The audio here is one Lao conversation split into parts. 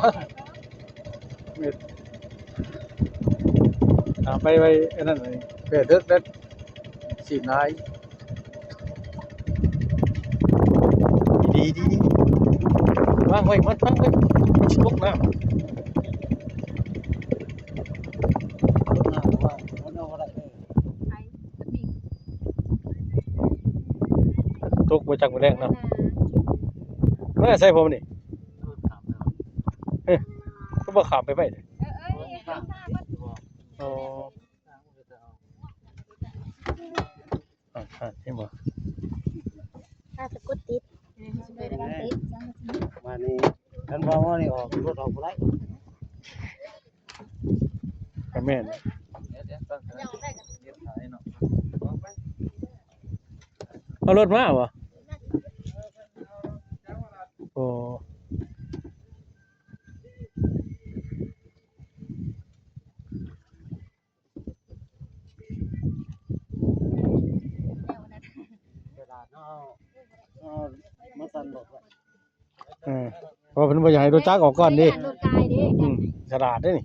ເຮັດ ຕາມໄປໄວ້ອັນນັ້ນ ແປເຖິກແລ້ວ ສີນາຍ ດີໆ ວາງໄວ້ ມັດວາງໄວ້ ມັນຊິຕົກນ້ຳ ຕົກນ້ຳ ວາງ ວາງເອົາບໍ່ໄດ້ເດີ. ຕົກບໍ່ຈັກມື້ແລງເນາະ. ມາແຕ່ໃສພວກນີ້? ເອີ ຄືບໍ່ຂ້າມໄປໄວເດ? ອໍ ອ່າ ເຫັນບໍ່? ຖ້າສະກົດຕິດ ເອີ ເຮົາຊິໄປລະວັງຕິດ. ບາດນີ້ ຄັນບໍ່ວ່ານີ້ອອກ ລົດອອກບໍ່ໄດ້. ກະແມ່ນ ເອົາລົດມາບໍ່? ໂອ້ ສະຫຼາດເນາະ ເອົາມາສັ່ນລົດໄວ້. ເອີ ເພາະເພິ່ນບໍ່ຢາກໃຫ້ລົດຈັກອອກກ່ອນເດ້. ອືມ ສະຫຼາດເດ້ນີ້.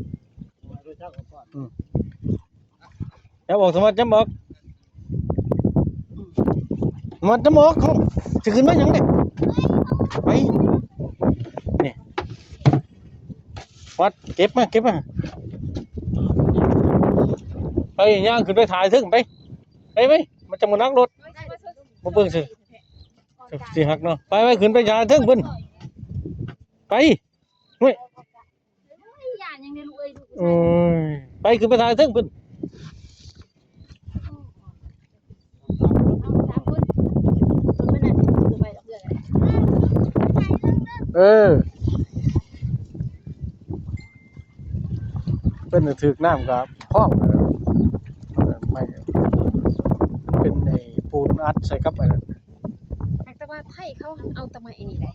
ອືມ ຈັບອອກ ສະໝັດ ຈັບອອກ ສະໝັດ ຈັບອອກ. ເຮົາຊິຂຶ້ນມາຫຍັງນີ້? ໄປ ນີ້ ວັດ ເກັບມາ ເກັບມາ. ໄປ ຍ່າງຂຶ້ນໄປຖ່າຍເທິງໄປ ໄປ ໄປ. ມັນຈະບໍ່ໜັກລົດ ບໍ່ເບິ່ງຊິ ຊິຫັກເນາະ. ໄປ ໄປ ຂຶ້ນໄປຖ່າຍເທິງເພິ່ນ ໄປ. ໂອ້ຍ ໂອ້ຍ ຢ້ານຫຍັງເດ້ລູກເອີຍ ໂອ້ຍ ໄປ ຂຶ້ນໄປຖ່າຍເທິງເພິ່ນ. ເອີ ເພິ່ນຖືກນ້ຳກະພອງ ໄມ້ ເປັນໄອ້ປູນອັດໃສ່ກັບອັນນັ້ນ. ແຕ່ວ່າໄທເຂົາເອົາແຕ່ໄມ້ອັນນີ້ໄດ໋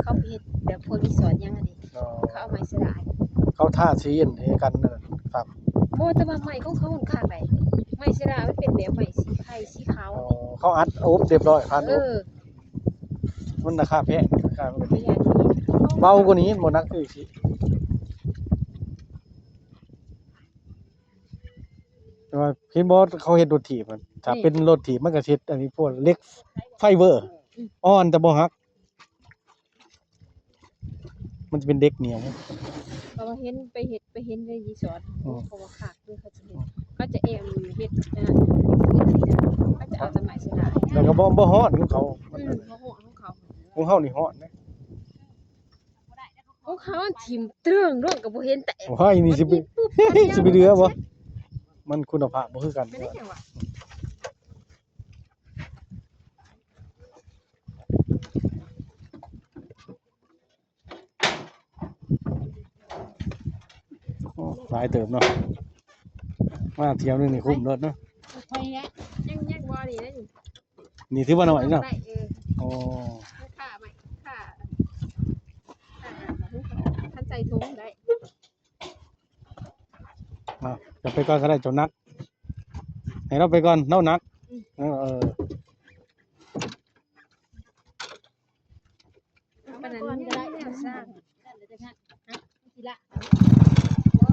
ເຂົາໄປເຮັດແບບພວກຣີສອດຫຍັງຫັ້ນເດ. ອໍ ເຂົາເອົາໄມ້ສະຫຼາຍ ເຂົາທາສີອັນໃຫ້ກັນນັ້ນຄັບ. ບໍ່ ແຕ່ວ່າໄມ້ຂອງເຂົາມັນຄັກໃດ໋ ໄມ້ສະຫຼາມັນເປັນແບບໄມ້ສີໄຂ່ສີຂາວ. ອໍ ເຂົາອັດອົບຮຽບຮ້ອຍ ຜ່ານອົບ. ເອີ ມັນລາຄາແພງ ລາຄາມັນກະດີ ເບົາກວ່ານີ້ ບໍ່ໜັກຄືຊິ ແຕ່ວ່າເຫັນບໍ່ ເຂົາເຮັດລົດຖີບ ຖ້າເປັນລົດຖີບມັນກະຊິເຮັດອັນນີ້ ພວກເຫຼັກໄຟເບີ ອືມ ອ່ອນແຕ່ບໍ່ຫັກ. ມັນຈະເປັນເຫຼັກໜຽວ. ເພາະວ່າເຫັນໄປເຮັດ ໄປເຫັນໃນຣີສອດ ອືມ ເຂົາວ່າຄັກເດ້ ເຂົາຈະເຮັດ ເຂົາຈະແອມເຮັດອັນນັ້ນ ເຂົາຈະເອົາແຕ່ໄມ້ສະຫຼາຍ ແລ້ວກະບໍ່ ບໍ່ຮ້ອນຂອງເຂົາ. ອືມ ບໍ່ຮ້ອນຂອງເຂົາ ຂອງເຮົານີ້ຮ້ອນເດ້. ຂອງເຂົາຖິ້ມເຕີງໂລດກະບໍ່ເຫັນແຕກ. ໂອ້ຍ ນີ້ຊິໄປ ຊິໄປເຫຼືອບໍ່? ມັນຄຸນນະພາບບໍ່ຄືກັນ. ເປັນຫຍັງວະ? ໂອ້ ຫຼາຍເຕີບເນາະ ມາທຽວໜຶ່ງນີ້ຄຸ້ມໂລດເນາະ. ຂ້ອຍແຫຼະ ຍັງ ຍັງບໍ່ນີ້ນະ ນີ້ ນີ້ຖືວ່າໜ້ອຍເນາະ. ໄດ້ ເອີ ອໍ ຄ່າໄມ້ ຄ່າ ຄ່າ ຄັນໃສ່ຖົງໄດ້. ເອົາ ເຈົ້າໄປກ່ອນກະໄດ້ ເຈົ້າໜັກ ໃຫ້ລາວໄປກ່ອນ ລາວໜັກ. ອືມ ເອີ ເອີ ປານນັ້ນກະໄດ້ ສ້າງ ໂອ້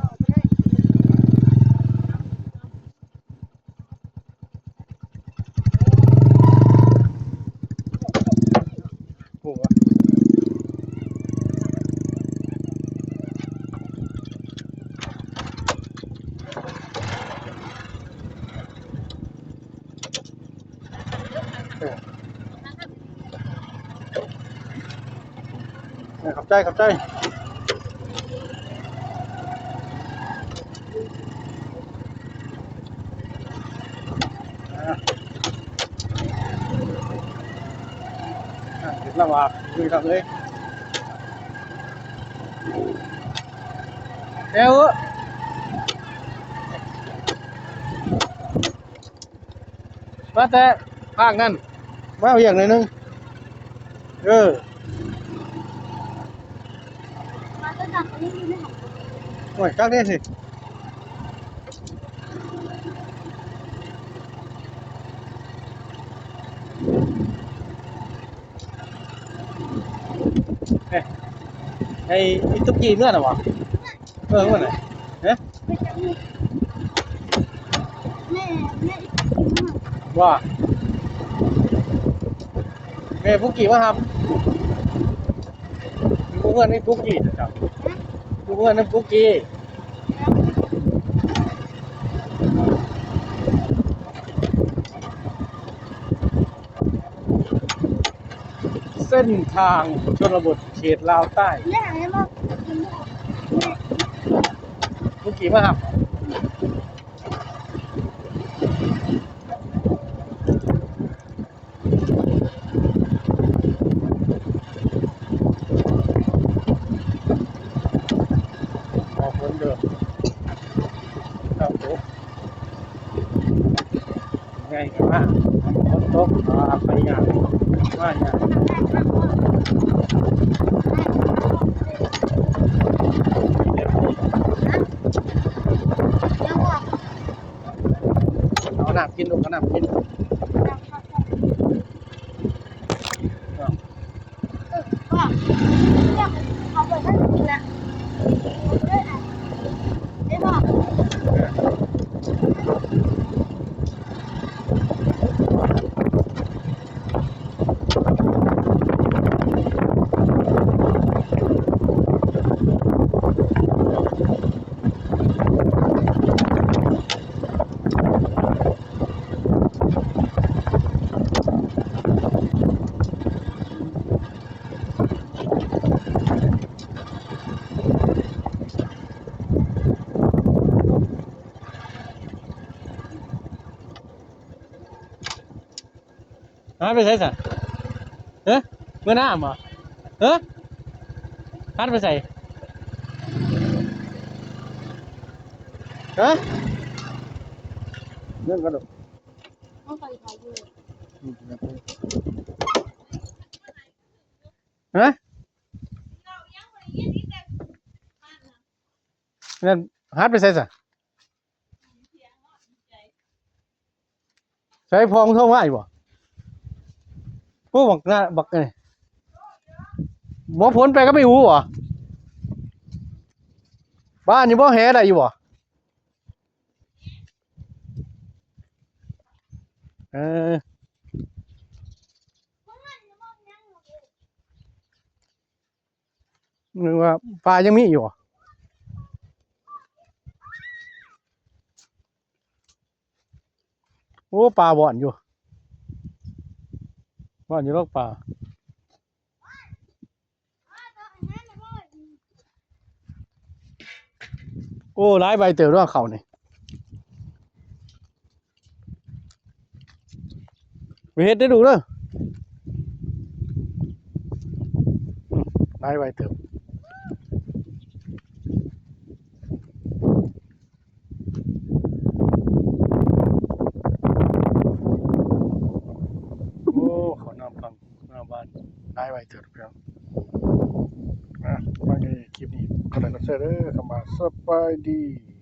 ເອີ ຂອບໃຈ ຂອບໃຈ. ອ່າ ອ່າ ເຫັນລະວ່າ ນີ້ລະເອີຍ ແລ້ວ ມາແຕ່ພາກນັ້ນ ມາວຽກໜ້ອຍໜຶ່ງ. ເອີ ໂອ້ຍ ຈັກແດ່ຊິ. ເອີ ໄອ້ ອີຕຸກກີ້ເມືອນະບໍ່? ເອີ ເມືອນະ ຮະ? ແມ່ ແມ່ ວ່າ ແມ່ປຸກກີ້ມາຮັບ ຢູ່ເຮືອນໃນປຸກກີ້ເຈົ້າ ຢູ່ເຮືອນໃນປຸກກີ້. ເສັ້ນທາງຊົນນະບົດເຂດລາວໃຕ້ ປຸກກີ້ມາຮັບ. ພໍຝົນເດີ ຄັບຜົມ ໃຫຍ່ກະມາ ຝົນຕົກ ອາ ໄປຍາກ ມາຍາກ. ເອົານ້ຳກິນລູກ ເອົານ້ຳກິນ. ເອີ ພໍ່ ເອົາໄປໃຫ້ກິນນະ ເອີ ໄດ້ພໍ່. ຫາໄປໃສຊະ? ເອີ ເມືອນ້ຳບໍ່? ເອີ ຫາໄປໃສ? ຮະ? ເລື່ອງກະດູກ ຮະ? ນັ້ນ ຫາໄປໃສຊະ? ໃສ ພໍ່ມຶງໂທມາອີກບໍ່? ໂອ້ ບັກນາ ບັກ ເອີ ບໍ່ ຝົນໄປກັບໄອ້ອູບໍ່? ບ້ານນີ້ບໍ່ ແຫໄດ້ຢູ່ບໍ່? ເອີ ນຶກວ່າປາຍັງມີຢູ່. ໂອ້ ປາບ່ອນຢູ່ ບ່ອນຢູ່ດອກປາ. ໂອ້ ຫຼາຍໃບເຕີບເນາະເຂົ້ານີ້. ໄປເຮັດເດີລູກເດີ. ອືມ ຫຼາຍໄວເຕີບ. ໂອ້ ເຂົ້ານຳຝັ່ງນຳບ້ານ ຫຼາຍໄວເຕີບພີ່ນ້ອງ. ອ່າ ມາໃນຄລິບນີ້ ກົດໄລກ໌ກົດແຊເດີ ເຂົ້າມາ ສະບາຍດີ.